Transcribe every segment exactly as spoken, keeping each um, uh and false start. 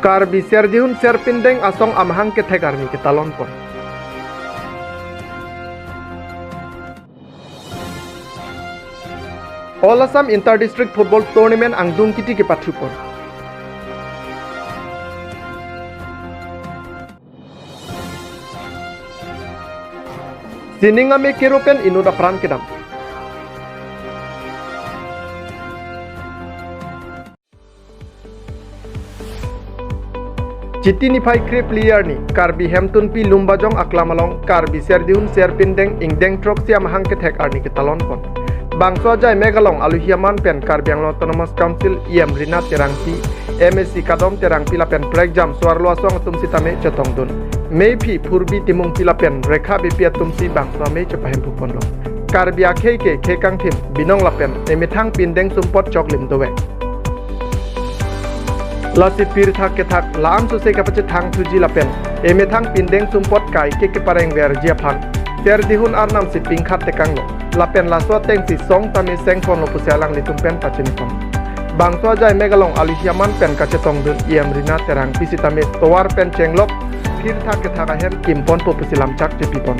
Karbi Serdihun Serpindeng Asong amahang kethek arni ketalon pon. All Assam Inter District Football Tournament angdung kiti kepathu pon. Sining ame kero pen inut apran kedam. Chiti niphai krepli arni Karbi Hemtunpi Lumbajong aklam along Karbi Serdihun Serpindeng ingdeng throksi amahang kethek arni ketalon pon. Bangso ajai mek along aluhi aman pen Karbi Anglong Autonomous Council E M Rina Terangpi, M A C Kadom Terangpi lapen prekjam so-arlo asong atum sitame chetongdun. Meiphi Phurbi Timungpi lapen Rekha Beypi atum si bangso amei chepahemphu ponlo. Karbi akhei ke khei kangthim, binong lapen emethang pindeng sumpot choklim dovek. Lasi pirthak kethak la-an sose kapachethang thuji lapen emethang pindeng sumpot kai ke kepareng verji aphan Serdihun Arnam si pingkhat tekanglo. Lapen laso ateng si song tame sengponlo pusi alanglitum pen pachini pon. Bangso ajai mek along aluhi aman pen kachetongdun E M Rina Terangpi sitame tovar pen chenglok pirthak kethak ahem kimponpo pusi lamchak chepi pon.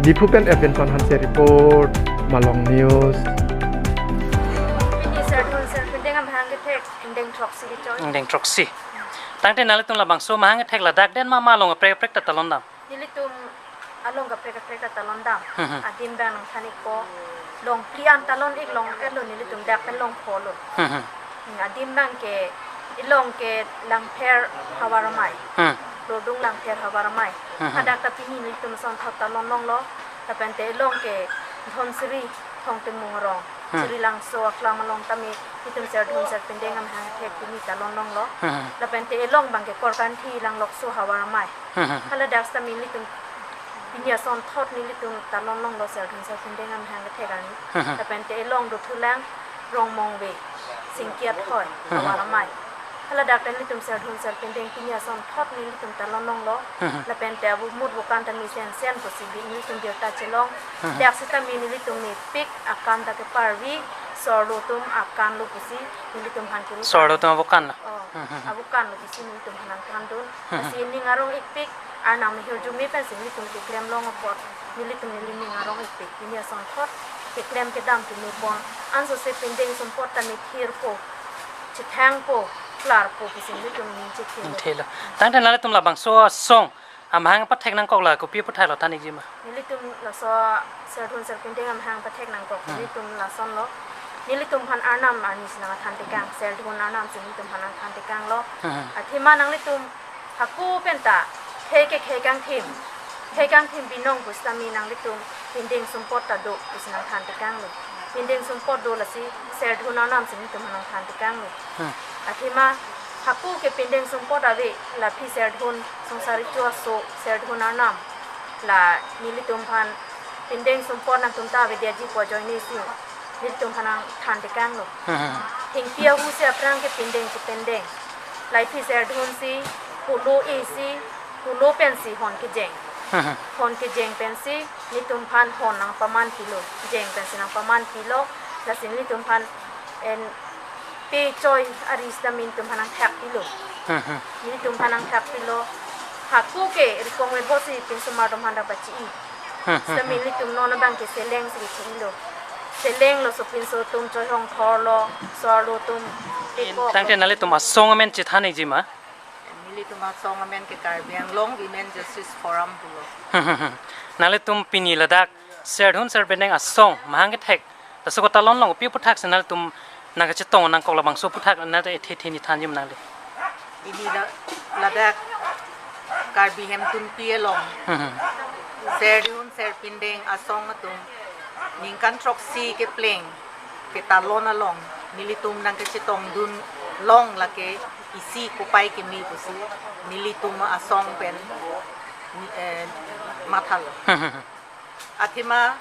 Diphu pen Edwinson Hanse report, Malong News. Pini Serdihun Serpindeng amahang kethek ingdeng throksi kechoi. Ingdeng throksi. Tangte nanglitum labangso amahang kethek ladak den ma, ma along kaprek kaprek ta talon dam? Nelitum along kaprek kaprek ta talon dam. Hmm, hmm. Adim abang nangthan-ikpo. Long phli an talon-ik, long etlo nelitum dak pen long pholo. Hmm, hmm. Hmm, adim abang ke, ilong ke Langpher Havar Amei. Hmm. Lodung Langpher Havar Amei. Hmm, hmm. Hadak ta pini nelitum asonthot talon longlo. Lapen te ilong ke Dhonsiri Thongtimung arong. Hmm. Chiri Langso aklam along tame nelitum Serdihun Serpindeng amahang kethek pini talon longlo. Hmm. Lapen te ilong abang ke Korkanthi Langlokso Havar Amei. Hmm. Haladak sitame nelitum pini asonthot nelitum talon longlo Serdihun Serpindeng amahang kethek arni. Hmm. Lapen te ilong Dothulang Rongmongve Singki Athoi, hmm, Havar Amei. Haladak ta nelitum Serdihun Serpindeng pini asonthot nelitum talon longlo. Hmm. Lapen te abu mut bukan ta mesen sen pusi bi nelitum birta chelong. Hmm. Dak sitame nelitum mepik akan ta keparvi, so-arlo atum akanlo pusi nelitum aphan kuru. So-arlo atum abu kanlo. Oh, hmm, hmm, hmm, abu kanlo pusi nelitum aphan nangthandun. Hmm. Lasi ning arong-ikpik, Arnam ahirjume pensi nelitum keklem long apot, nelitum neli ning arong-ikpik, pini asonthot keklem kedam keme pon, ansose pindeng sumpot tame thirpo, chethangpo, klarpo pusi nelitum ning chethirlo. Thelo. Tangte nanglitum labangso asong amahang pathek nangkok la kopi aphuthak lo than-ikji ma? Nelitum laso Serdihun Serpindeng amahang pathek nangkok. Hmm. Nelitum lasonlo. Nelitum aphan Arnam arni si nangthan tekang, Serdihun Arnam si nelitum aphan nangthan tekanglo. Hmm. Athema nanglitum hako penta khei ke khei kangthim, khei kangthim binong pusitame nanglitum pindeng sumpot ta do pusi nangthan tekanglo. Pindeng sumpot do lasi Serdihun Arnam si nelitum aphan nangthan tekanglo. Hmm. Athema hako ke pindeng sumpot ave, la aphi Serdihun Songsari Cho Aso, Serdihun Arnam, la nelitum aphan pindeng sumpot nangtum ta avedetji pu ajoine si nelitum aphan nangthan tekanglo. Hmm, hmm. Thengpi ahu si aphrang ke pindeng chependeng. La aphi Serdihun si, pulo e si, pulo pensi hon kejeng. Hmm, hmm. Hon kejeng pensi nelitum aphan hon nangpamanpilo, jeng pensi nangpamanpilo, lasi nelitum aphan en pe choi ari sitame nelitum aphan nangthakpilo. Hmm, hmm. Nelitum aphan nangthakpilo. Hako ke rikong me bosi pinsomar atum aphan ta pachi-i. Hmm, hmm, sitame, hmm, nelitum non abang ke seleng si kechi-ilo. Seleng lo, sopinso atum choi hongthorlo, so-arlo atum pekok. Tangte nanglitum asong amen chethan-ikji ma? Nelitum asong amen ke Karbi Anglong Women Justice Forum pulo. Hmm, hmm, hmm. Nanglitum pini ladak Serdihun Serpindeng asong amahang kethek laso ko talon long, kopi aphuthak si nanglitum nangkachetong nangkok, labangso aphuthak nangli ethe the ni thanji ma nangli? Pini la, ladak Karbi Hemtunpi along, hmm, hmm, Serdihun Serpindeng asong atum ningkan throksi kepleng ketalon along nelitum nangkachetongdun long lake isi kopai keme pusi nelitum asong pen, eh, mathalo. Hmm, hmm, hmm. Athema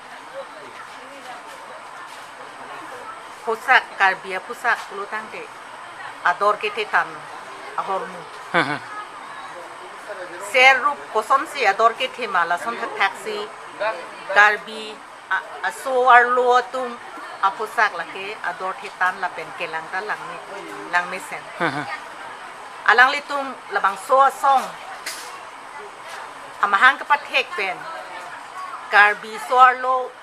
phusak, Karbi aphusak pulo tangte ador kethe tang ahormu. Hmm, hmm. Ser rup kosonsi ador kethe ma, lason thakthak si Karbi a-, aso-arlo atum aphusak lake ador thethan lapen kelang ta langme, langmesen. Hmm, hmm. Alanglitum labangso asong amahang kepathek pen Karbi so-arlo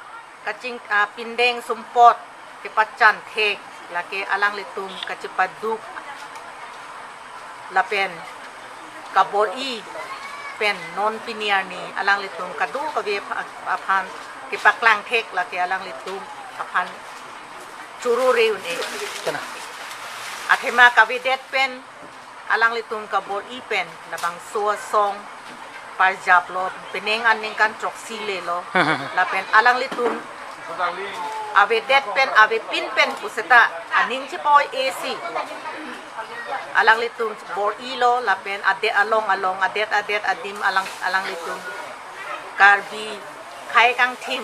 kaching, ah, pindeng sumpot kepachan thek lake alanglitum kachepaduk lapen kabor-i pen non pini arni alanglitum kadokave apha-, aphan kepaklang thek lake alanglitum aphan choro re un-e. Kena. Athema kavedet pen alanglitum kabor-i pen labangso asong parjaplo, penang aningkan throksi lelo. Lapen alanglitum avedet pen avepin pen puseta aning chepa-oi-e si alanglitum bor-ilo lapen adet along along adet adet adim alang alanglitum Karbi khei kangthim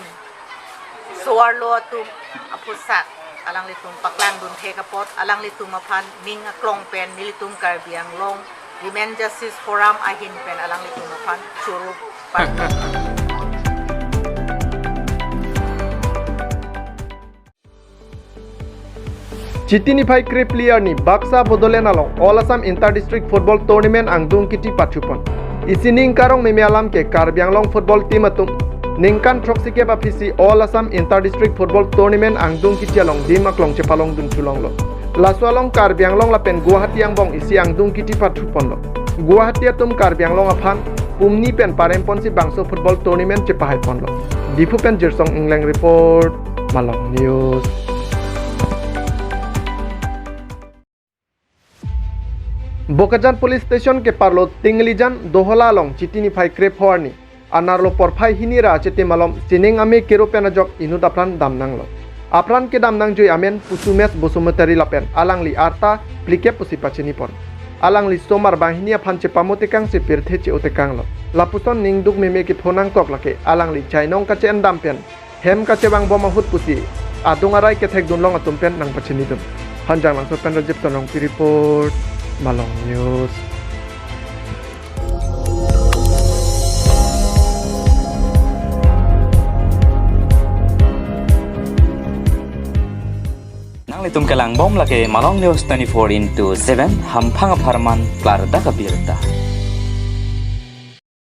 so-arlo atum aphuthak alanglitum paklangdun thek apot alanglitum aphan ning aklong pen nelitum Karbi Anglong Women Justice Forum ahin pen alanglitum aphan choro parpon. Chiti niphai krephli arni Baksa Bodoland along All Assam Inter District Football Tournament angdung kiti pathupon. Isi ning karong meme alam ke Karbi Anglong football team atum ningkan throksikep aphisi All Assam Inter District Football Tournament angdung kiti along dim aklong chepalongdun thulonglo. Laso along Karbi Anglong lapen Guwahati angbong isi angdung kiti pathuponlo. Guwahati atum Karbi Anglong aphan pumni pen paremponsi bangso football tournament chepahaiponlo. Diphu pen Jirsong Engleng report, Malong News. Bokajan Police Station keparlo Tinglijan Dohola along Chiti niphai krepho arni anerlo porphai hini ra achitim malom sining ame kero pen ajok inut apran damnanglo. Apran kedam nangjui amen Pusumes Basumatary lapen alangli arta phlikep pusi pachinipon. Alangli somar banghini aphan chepamotekangsi pirthe che-otekanglo. Lapuson ningduk meme kepho nangkok lake alangli chainong kache-endam pen hem kachevangbom ahut pusi adung arai kethekdunlong atum pen nangpachinidun. Hanjanglangso pen Rajib Tonrongpi report, Malong News. Nanglitum kelangbom lake Malong News twenty-four into seven, hamphang apharman klardak abirta.